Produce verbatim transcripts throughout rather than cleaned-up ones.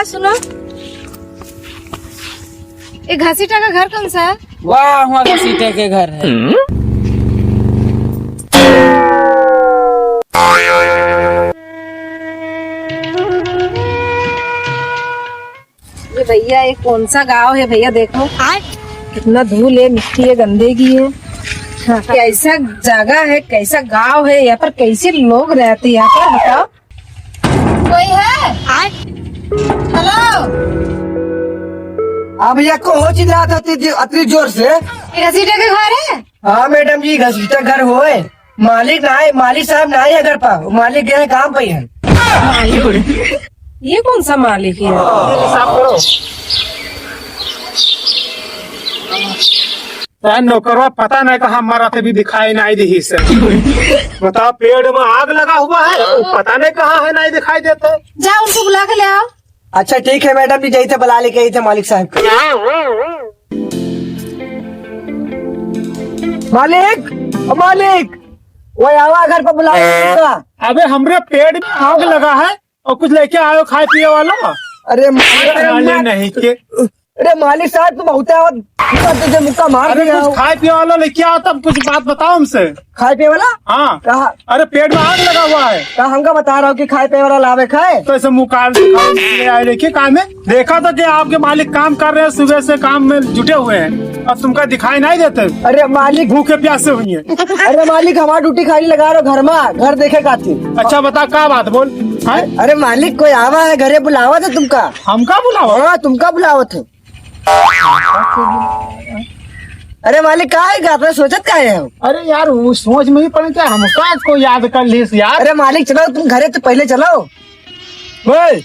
सुनो, ये घसीटा का घर कौन सा है? वाह, वहाँ घसीटे के घर है। ये भैया, ये कौन सा गांव है भैया? देखो, कितना धूल है, मिट्टी है, गंदगी है। हाँ, कैसा जगह है, कैसा गांव है, यहाँ पर कैसे लोग रहते हैं यहाँ पर, बताओ। कोई है? हेलो। हाँ भैया, को हो चिल्लात हती अतरी जोर से? ये घसीटे के घर है? हाँ मैडम जी, घसीटा घर होए। मालिक ना आए, मालिक साहब ना आए घर पर, मालिक गए काम पे हैं। ये कौन सा मालिक है? यार नौकरवा पता नहीं कहाँ मरा थे, भी दिखाई नहीं दी से। बताओ, पेड़ में आग लगा हुआ है, पता नहीं कहाँ है, नहीं दिखाई देते। जा उनको बुला के ले आओ। अच्छा ठीक है मैडम जी, जैसे बुला लेके आई थे मालिक साहब को। मालिक, ओ मालिक, वो आवा घर पर बुला। अबे हमरे पेड़ में आग लगा है और कुछ लेके आयो खाए पिए वाला। अरे मालिक, अरे मालिक नहीं के। अरे मालिक साहब, तुम बहुत आवत, तुझे मुक्का मार अरे दिया कुछ हो। खाए पिए वाला लेके आओ, तब कुछ बात बताओ हमसे। खाए पिए वाला? हाँ। कहा? अरे पेट में आग लगा हुआ है। तो हमका बता रहा हो कि खाए पिए वाला लावे खाए? तो ऐसे मुँह कान से खाओ, ले आए, देखिए काम में। देखा तो कि आपके मालिक काम कर रहे हैं, सुबह से काम में जुटे हुए हैं, अब तुमका दिखाई नहीं देते? अरे मालिक। भूखे प्यासे हुई हैं। अरे मालिक, हमार ड्यूटी खाली लगा रहो घर में, घर देखे खातिर। अच्छा बता, का बात बोल? हैं? अरे मालिक, कोई आवा है घरे, बुलावा था तुमका। हमका बुलावा? हाँ, तुमका बुलावा था। अरे मालिक, का है, का अपना सोचत का है हम? अरे यार, वो सोच में ही पड़े क्या, हमका को याद कर लीस यार। अरे मालिक, चलो तुम घरे तो पहले चलो। ओए,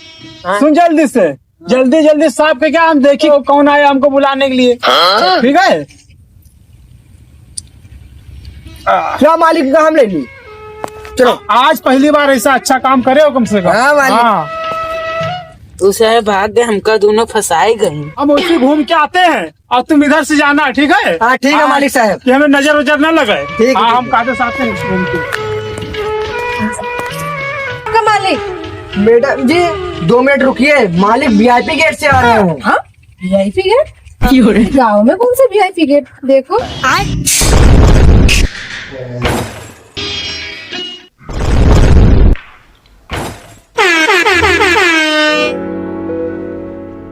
हाँ? सुन जल्दी से, जल्दी जल्दी साफ करके हम देखी कौन आया हमको बुलाने के लिए। हाँ? ठीक है? क्या मालिक का हम ले ली? चलो। आज पहली बार ऐसा अच्छा काम करे हो कम से कम। हाँ, मालिक। हाँ। तू साहब भाग गए, हमका दोनों फंसाए गए। हम उसी घूम के आते हैं और तुम इधर से जाना, ठीक है? हाँ, ठीक है, हाँ, मालिक साहब। कि हमें नजर उजर ना लगे। ठीक है, हाँ, ठीक हम है। कायदे से आते हैं घूम के। का मालिक? मैडम जी, दो मिनट रुकिए, मालिक वीआईपी गेट से आ रहे हैं। हाँ? VIP gate? गाँव में कौन सा वीआईपी गेट? देखो।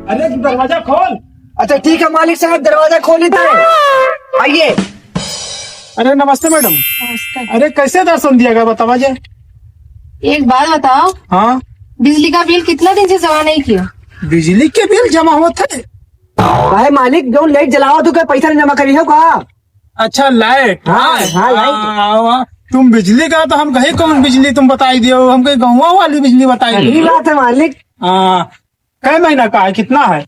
अरे, तू दरवाजा खोल। अच्छा, ठीक है, मालिक साहब, दरवाजा खोल लेते हैं। आइए। अरे, नमस्ते मैडम। नमस्ते। अरे, कैसे दर्शन दिया गया, बतावा जे? एक बात बताओ। हाँ? बिजली का बिल कितना दिन से जमा नहीं किया? बिजली के बिल जमा होत है? भाई मालिक, जो लाइट जलावा तो क्या पैसा नहीं जमा करी हो का? अच्छा, लाइट। हाँ, हाँ, लाइट। हाँ, हाँ, तुम बिजली का तो हम कहीं कौन बिजली तुम बताई दियो, हम कहीं गाँव वाली बिजली बताई सही दियो। बात है मालिक। हाँ, कै महीना का है, कितना है?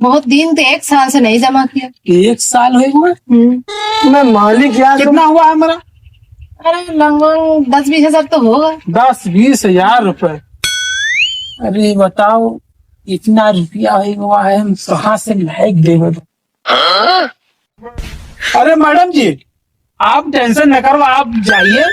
बहुत दिन तो एक साल से नहीं जमा किया। एक साल हो गया? हम्म। मैं मालिक यार, कितना हुआ है हमारा? अरे, लगभग दस बीस हजार तो होगा। दस बीस हजार रुपए? अरे बताओ, इतना रुपया हो गया है, हम कहाँ से लाइट देवे? अरे मैडम जी, आप टेंशन न करो, आप जाइए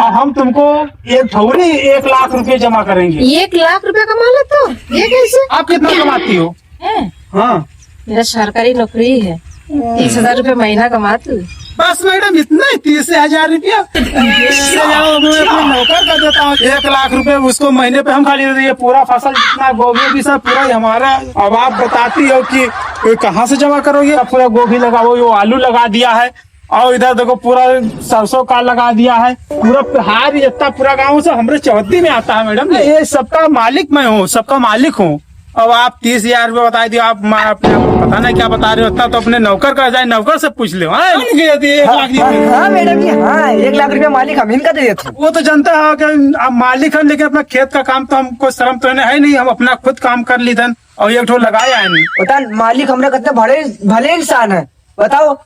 और हम तुमको एक थोड़ी एक लाख रुपए जमा करेंगे। एक लाख रुपया कमा लेते हो? ये कैसे? आप कितना कमाती हो? हैं? हाँ। मेरा सरकारी नौकरी है, तीस हजार रुपया महीना कमाती हूँ। बस मैडम, इतना ही, तीस हजार रुपया? ये जाओ, मैं अपने नौकर का देता हूँ एक लाख रुपए, उसको महीने पे हम खाली दे देंगे। पूरा फसल जितना गोभी भी सब पूरा ही हमारा। अब आप बताती हो कि कहाँ से जमा करोगे? पूरा गोभी लगा, वो, वो आलू लगा दिया है, और इधर देखो पूरा सरसों का लगा दिया है, पूरा हार इतना पूरा गाँव से हमरे चौहद्दी में आता है मैडम। ये सबका मालिक मैं हूँ, सबका मालिक हूँ। अब आप तीस हजार रुपये बता दियो, आप मा-, अपने आप को पता नहीं क्या बता रहे हो, इतना तो अपने नौकर का जाए, नौकर से पूछ लो। हाँ, उनके यदि एक लाख हाँ, हाँ, मैडम जी, हाँ, एक लाख रुपया मालिक हम इनका दे देते हैं। वो तो जानता है कि आप मालिक हैं, लेकिन अपना खेत का काम तो हमको शर्म तो है नहीं, हम अपना खुद काम कर ली धन और एक ठो लगाया है नहीं। पता मालिक हमरा कितने भले, भले इंसान है, बताओ।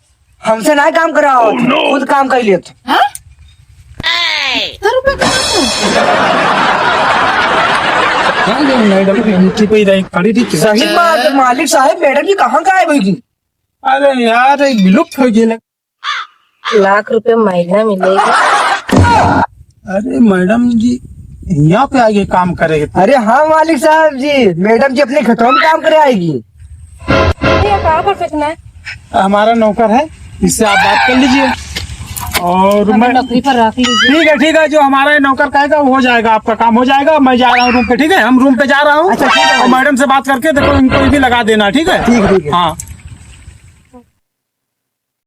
हमसे ना काम कराओ, खुद काम कर लेत। हाँ? सत्तर रुपये का? हाँ, ये मैडम की नीचे पे ही रही, खड़ी थी। सही बात है, मालिक साहब, मैडम जी कहाँ गायब हुई थी? अरे यार, ये विलुप्त हो गई। लाख रुपए महीना मिलेगा। अरे मैडम जी, यहाँ पे आइए काम करेगी। अरे हाँ मालिक साहब जी, मैडम जी अपने खेतों में काम करे आएगी। ये कहाँ पर सीखना है? हमारा नौकर है, इससे आप बात कर लीजिए। और हमें मैं नौकरी पर रख लीजिए। ठीक है, ठीक है, जो हमारा ये नौकर कहेगा वो हो जाएगा, आपका काम हो जाएगा। मैं जा रहा हूँ रूम पे, ठीक है? हम रूम पे जा रहा हूँ। अच्छा, ठीक है। और मैडम से बात करके देखो, इनको भी लगा देना, ठीक है? ठीक, ठीक है। हाँ।